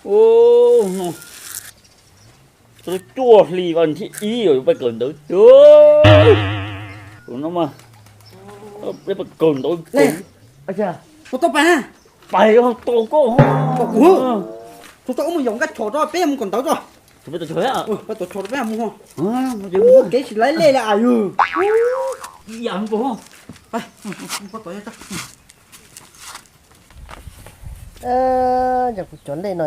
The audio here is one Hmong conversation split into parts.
Ub, no tau cuaj hli vas thib ib yuav pais kawm ntawv tiag. Tus no mas peb pais kawm ntawv. Tus tau pais na. Pais tau koj. Tus tau mus yos nkaj chos tso peb mus kawm ntawv tso. Peb tau chos peb mus. Kev tsis laib lej li as yus. Ib yam nkaus. Yog kuv cov lej no,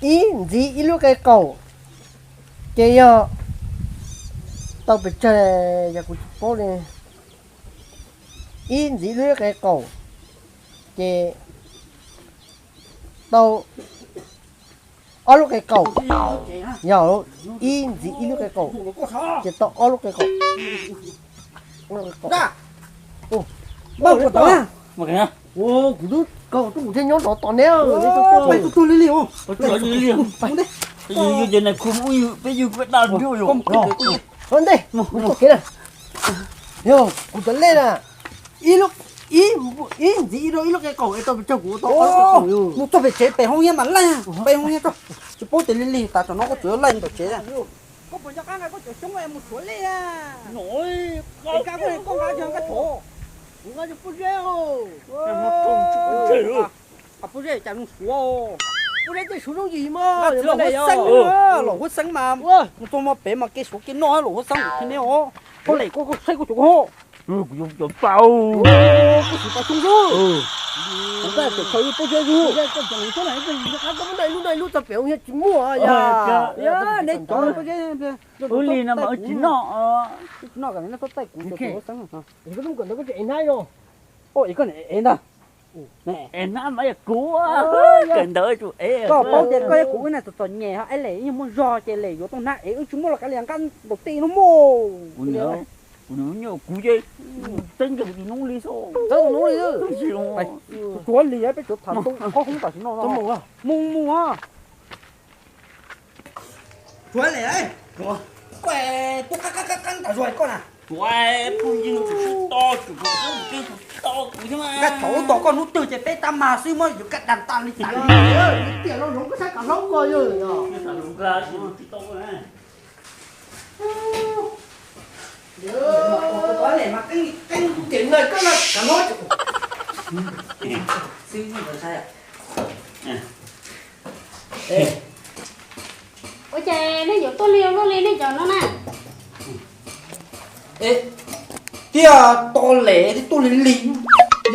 ib ntxiv ib lub qe qaum, ces yog tau pes tsawg yog kuv tsis paub li. Ib ntxiv ib lub qe qaum, ces tau ob lub qe qaum. Yog ib ntxiv ib lub qe qaum, ces tau ob lub qe qaum. Kuv lub kaus tuaj kuv thiaj nyob rov tom neb. Ntej, kuv cov lej na, ib ntxiv ib rau ib lub qe qaum es tau pes tsawg kuv tau ob lub qe qaum. Mus txog pem tsev pem hoob hiab mas laij, pem hoob hiab tso. Tsis paub tias lig lig tas tam no koj tseem laij ntawm tsev. Koj puas nco qab nqa koj cov xyoob mus tshuav lej a? Koj nqa yog nqa tshuav. Kuv nqa yog pob zeb. Pob zeb cas zoo suav. Pob zeb tej suav zoo yim mas. Los huab xeeb, los huab xeeb mas mus txog mas pem mas kev suav kev noj los huab xeeb thiab ne os. Koj lem koj saib koj tsuav koj. Kuv yuav cov pau. Koj siv pau xyoob xwb. Kuv nqa cov khaws pob zeb xwb. Koj muab noj ib lub noj ib lub txog pem hoob hiab tsis muaj yog. Neb cov pob zeb ua li no mas tsis noj. Tsis noj, koj taij kuv cov huab xeeb. Koj hnab no. Es koj ev ntag. Es hnab mas yog kuv kawm ntawv tsuas ev. Koj paub tias koj thiab kuv wb na txom txom nyem ho ib leeg yeej muaj zog ces leeg yuav tau hnab ev, wb tsis muaj los kav liam nqa ntaus tej no mus. Kuv nws nyuaj kuv ces txeeb kiag kuv tus noob li xwb. Txeeb tus noob li xwb. Tsuav li peb tsuav tham qhob hoob tam sim no. Mus mus. Tsuav li, koj tub qab qab qab qab tas zuag koj na. Tsuav phooj ywg tsum sib to tsum koj mus keeb tsum sib to kuv thiab mas. Nkaj thaum ub tos koj hnub twg ces peb tab mag xwb muab yus kaj dag tas li tas li. Tiam no zoov koj saib kav hlaub koj yog. Tsuav li mas keeb keeb tiam no koj no kav hlaub. Xwb saib. Ua cas nej yuav tuaj lig luaj li nej cov no na? Tiag, to lem thiab tuaj lig lig.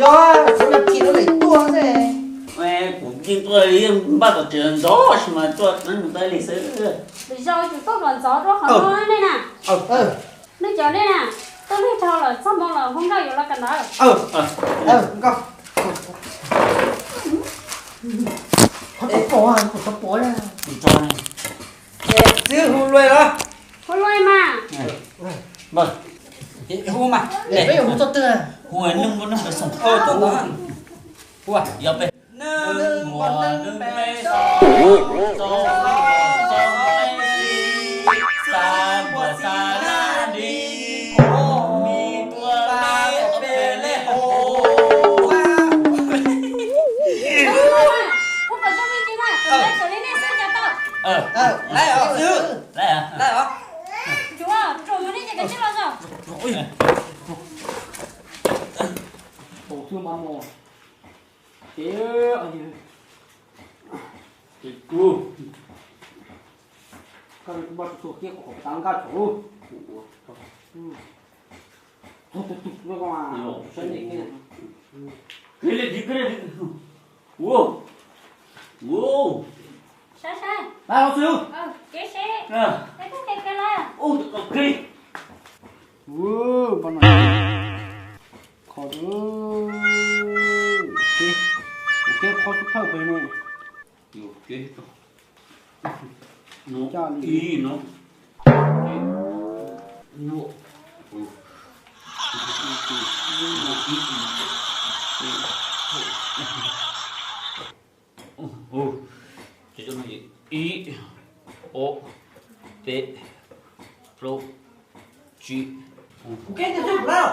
Yog xav no chim no lem tuaj xwb. Kuv yeej tuaj li npaj tom tsev ntxov sis mas tuaj mus tab lig xwb. Lwm zaus tsum tuaj kom ntxov rau qhov no nej na. Nej cov nej na, tuaj lig dhau lawm txog hmo lawm hu nkauj yuav los kawm ntawv. Nkauj, hu luaj los? Hu luaj mas. Hu mas, peb yuav hu txoj twg? Hu neeg muaj neeg pes xoo. Hu, yog peb. Ces, ces kuv, koj npaj txhua kiab kom tas nkaj thaum. Saib, saib. Kho, ua ke qhov xub thawj pem no. Ib no. Ib, ob, peb, plaub, tsib. Kuv kev twg xwb kuv lawm.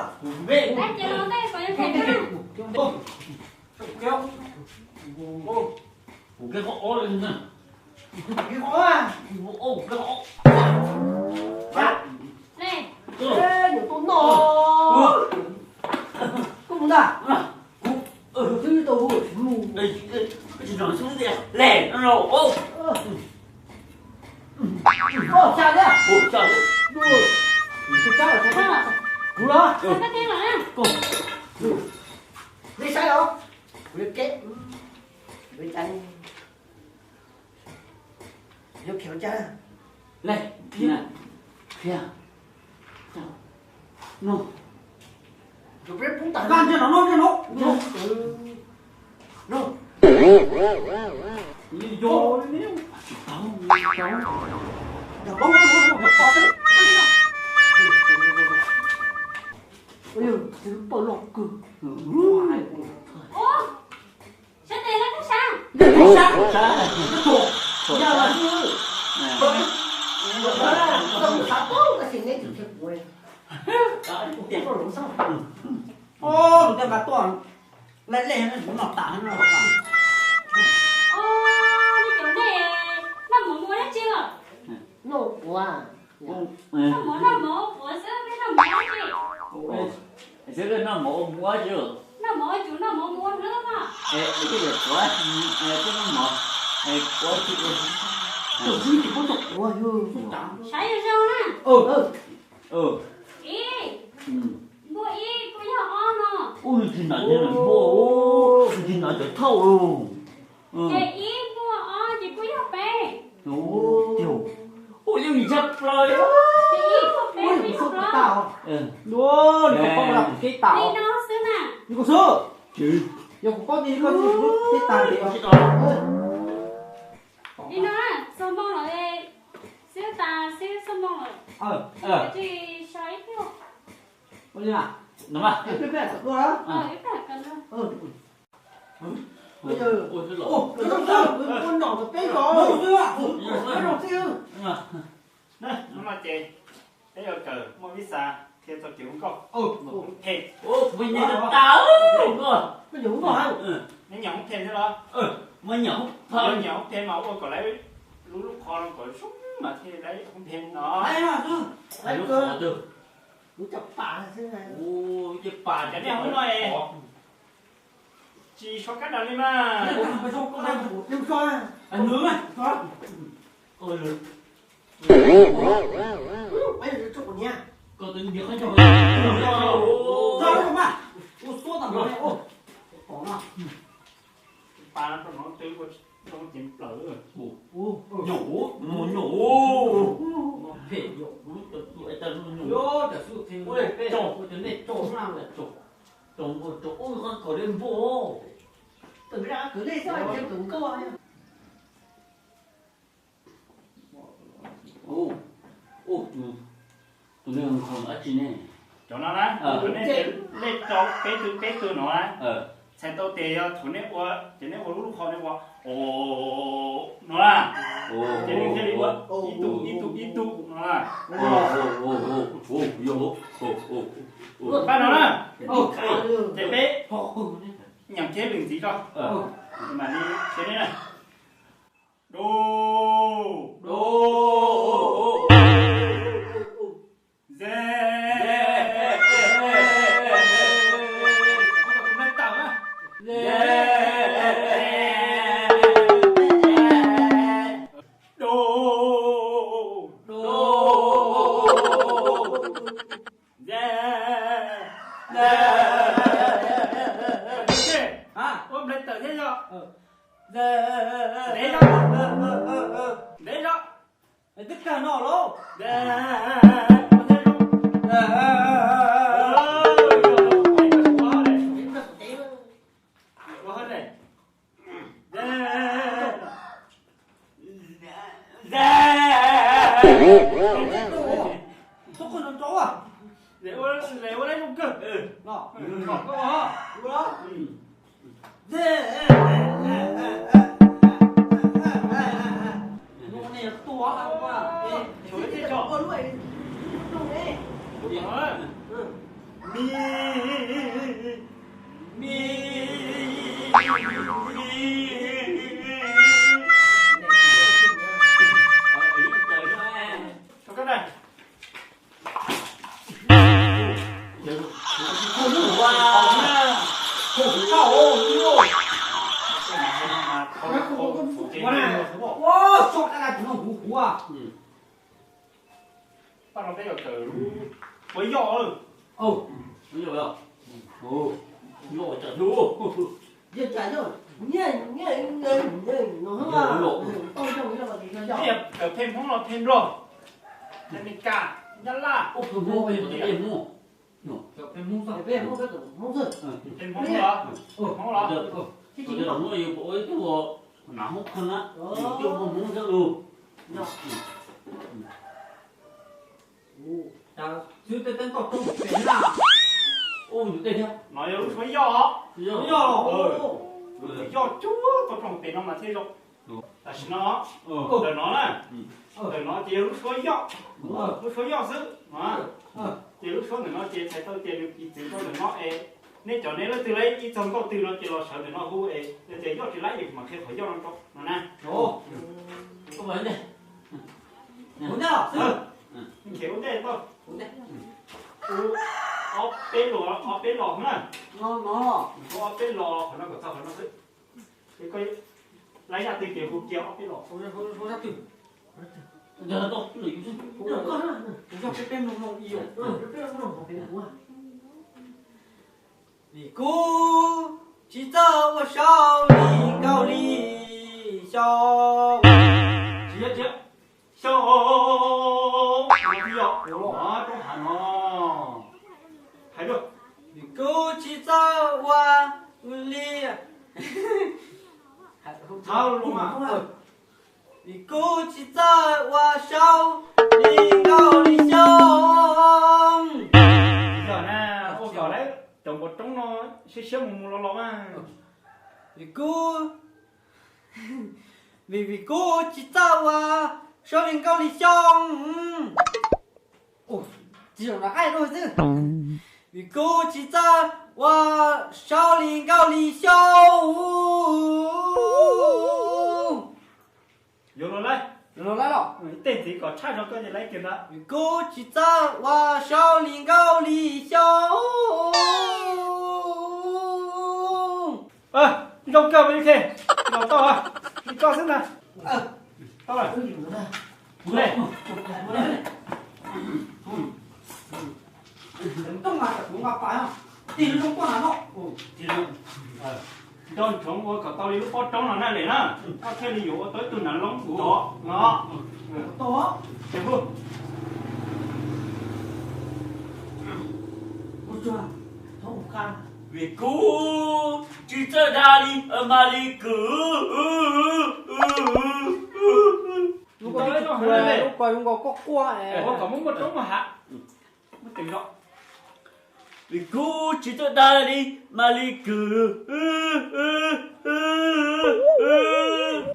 Kuv kev. Kuv keb qhov ob li na. Keb qhov ob, kuv keb qhov ob. Ua, nyuam tub no. Koj mus ntag. Kuv twb tau hu tsis mus. Koj tsis nrog xub tias le no los. Ua, tsa li. Ua, tsa li. Kuv los. Koj, nej saib os. Kuv yuav keb. Yuav tsa li. Yuav khiav tsa. Le, qhia, qhia. No. Vaj ntshe no, no, ntshe no. No. Li yo, tsis tau, tsis tau. Ua, tsis paub loj kawg. Sab tes no sab. Sab, sab, sab. Yog los xwb. Xav paub tab sis neb tsis qhia kuv. Ua, lus tej nqa tuaj, laj lej no kuv noj tas no. Ua, nej cov nej noj mov mus ua dab tsi os? Noj quav. Noj mov noj mov quav xwb, nej noj mov ua dab tsi? Xwb noj mov ua mus ua dab tsi? Noj mov ua cuv noj mov mus ua hlwb mas. Twb noj mov, ua cuv. Saib zoo zoo na. Ib, npua ib kuj yog ob no. Ub, nws tsis nam ces npua, nws tsis nam cov thauj. Ces ib npua ob ces kuj yog peb. Ub, yeej tshaj plaws. Ces ib npua peb kuj yog plaub. Li no xwb na. Yog kuv paub tias koj tsis keb tas li. Li no, txog moo lawm, xwb tas xwb txog moo lawm. Tsis so ib pliag. Ib pliag kam dua. Hnub no ces peb yuav kawm muaj vib xa qhia txog kev hu nkauj. Hu phem. Kuv nyiam tas. Koj nyiam hu nkauj heev. Neb nyiam hu phem thiab los? Nyiam hu phem mas ua kom lawv lub lub qhov no kom zoo mas thiaj lawv hu phem no. Lub qhov twg? Kuv cov pas xwb. Cov nej hu no es tsis so kab daws li mas. Koj tus niag qhov ncauj. Ua suab tag nrho. Pa no rau no twb ua rau ceev plaws. Nyuam, nyuam, nyuam. Phem yom, lub cov tus es tas nyuam. Ua rau, ua rau nej rau na, rau, rau, ua rau, ua qhov kom dej npua. Tus rau, tus nej xwb, tus nkauj. Tus, tus neeg qhov dab tsi ne? Cov no na, nej rau peb tug peb tug no na. Txhais tau tias yog thaum nej ua, ces nej ua lub lub qhov nej ua, o, no na. Ces nws thiaj li ua ib tug ib tug ib tug no na. Pab no na. Ces peb nyeem kiag lwm ntxiv tso. Mam li qhia nej na. Do. Do. Ze. Ze. Ze. Do. Do. Ze. Ze. Ua nplai tawm thiab yog. Ntev zog. Ntev zog. Twb kawg no lauj. Ua, ua lub kawg. Mi, mi, mi, Pab no peb yuav kawm lub suab yoj. Yoj, yoj, yoj. Peb yuav kawm pheej Hmoob los pheej Nplog, Amelikas, Nyab Laj. Pheej Hmoob los, Hmoob los. Hmoob los. Hmoob los. Hmoob los. Xwb tej teb ntoj roob pem na. No yog lub suab yoj. Yoj. Yoj cuag tau rooj pem no mas thiaj zoo. Tam sim no, ntawm no na, ntawm no ces yog lub suab yoj, lub suab yoj xwb. Ces lub suab ntawm no ces txhais tau tias nws piv txwv rau ntawm no es nej cov nej leej twg laib ib txog nkauj twg no ces los sawv ntawm no hu es yog tias yoj tsis laib ces kuv mam qhia qhov yoj no rau no na. Nqhis ua ntej tau. Hu ob peb los, ob peb los na. Hu ob peb los qhov no kom txog qhov no xwb. Ces koj laib zaj twg ces hu kiag ob peb los. Vim kuv tsis txawj ua saub li Nkauj Lis Xyooj. Tsis yog, tsis yog, xyoo, no twb yog roob hav no. Hais dua. Vim kuv tsis txawj ua li, thab lub mas. Vim kuv tsis txawj ua saub li Nkauj Lis Xyooj. Yog na, ua kom lawv cov npua roob no siab siab mus mus los los mas. Vim kuv, vim, vim kuv tsis txawj ua saub li Nkauj Lis Xyooj. Tsis zoo na, qaij rau xwb. Vim kuv tsis txawj ua saub li Nkauj Lis Xyooj. Yuav los laib, yuav los laib los. Tej ntxiv kom tshaj no koj ces laib kiag ntag. Vim kuv tsis txawj ua saub li Nkauj Lis Xyooj. Zoo kawg mas, li tau, li koj xwb ntag. Tau lawm. Nco ntsoov ua kom tau li lub pob roob no na Lem na, koj thiaj li yuav ua tau ib tug nav loob ntxov no. Vim kuv tsis txawj dag li Mas Lis Kwm. Lub ko twb tsis tshua, lub ko zoo nkaus quaj quaj. Ua kom muaj muaj roob muaj hav. Vim kuv tsis txawj dag li Mas Lis Kwm.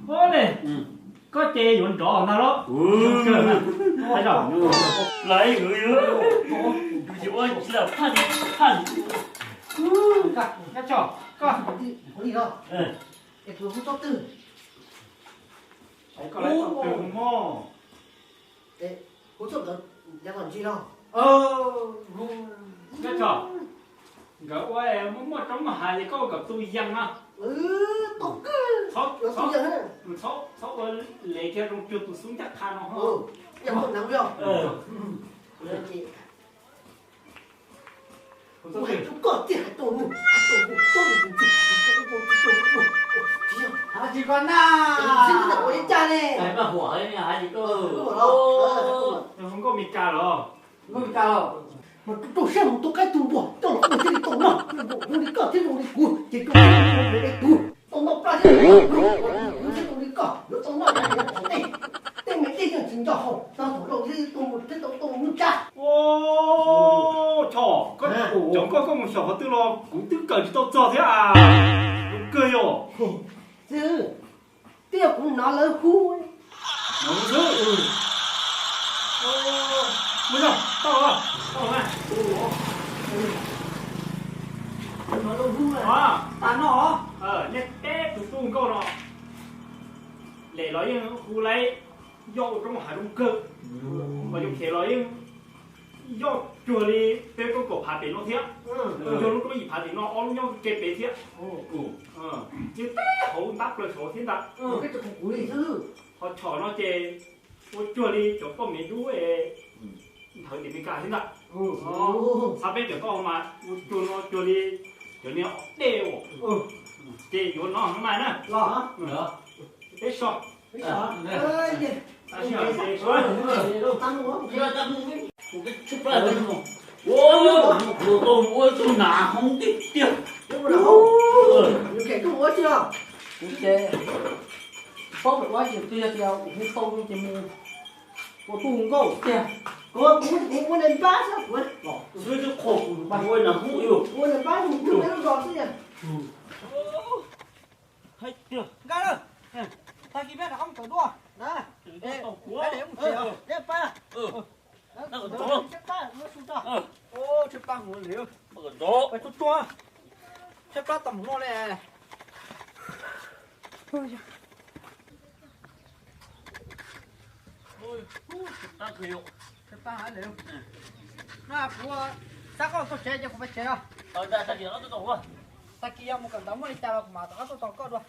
Ua li, koj ces yuav nrov ntag los? Lawv yuav, yuav ua tsis lam phaj li phaj li. Nyob tso, koj, koj lawv tau twg mog? Nyob tso, nkawd ua muaj muaj roob muaj hav ces koj ua kom tu yees no. Txhob ua lev thiab zoo cuag tus xub ncaj qha no. Tsis koj na, ua li cas ne? Nkauj Mes Kas los? Nkauj Mes Kas los? Mas rau siab mus tua qaib tua npua coj los ua thiaj li tau noj. Zoo li koj thiab zoo li kuv ces rau siab mus ua tus tau noj plab thiab zoo li koj yuav tau noj plab yuav tom ntej. Tej me dej yeej tsis nco haus, tau thaum laus thiaj tau mus thiaj tau tau mus tsa. Choj, koj cov nkauj koj mus xyaum qhov twg los kuv twb kawm tsis tau txog thiab a. Zoo kawg yog. Twb yog kuv hnov lawv hu. Mus yog tau, tau na. Hnov lawv hu tas no. Nej peb tus tub Nkauj no, lem los yeej hu laib, yoj ua roob hav zoov kawg, mas yus khiav los yeej yoj cuag li peb roob kaum phav pem no thiab, yog lub roob yim phav tim no ob lub nyob ke pem thiab. Yeej teb hauv ntab plaws saud thiab ntag. Ho chom no ces ua cuag li cov poj me dub ntawd tim Meskas thiab ntag. Xav peb cov koj mas ua cuag no cuag li cov niag dej os. Ces yuav no hnub no na. Peb so. Ua tau ua tau nas hoob tiag tiag. Kuv ces paub pem ua ces twb yog tias ua tau ces mus ua tub nkauj tiag. Kuv kuv ua nais npab xwb kuv. Xwb twb qhuas kuv ua nas hoob yus. Ua nais npab mus kuv peb lub zos xwb yog. Nkaj na, tag kis peb rov qab mus kawm dua na. Pab, tshiab pab mus li, tshiab pab tau mus no li. Tshiab pab li. No kuv xav koj tuaj tsev ces kuv pab tsev os. Tag kis yog mus kawm ntawv muaj li cas los kuv mam rov qab tuaj tos koj dua.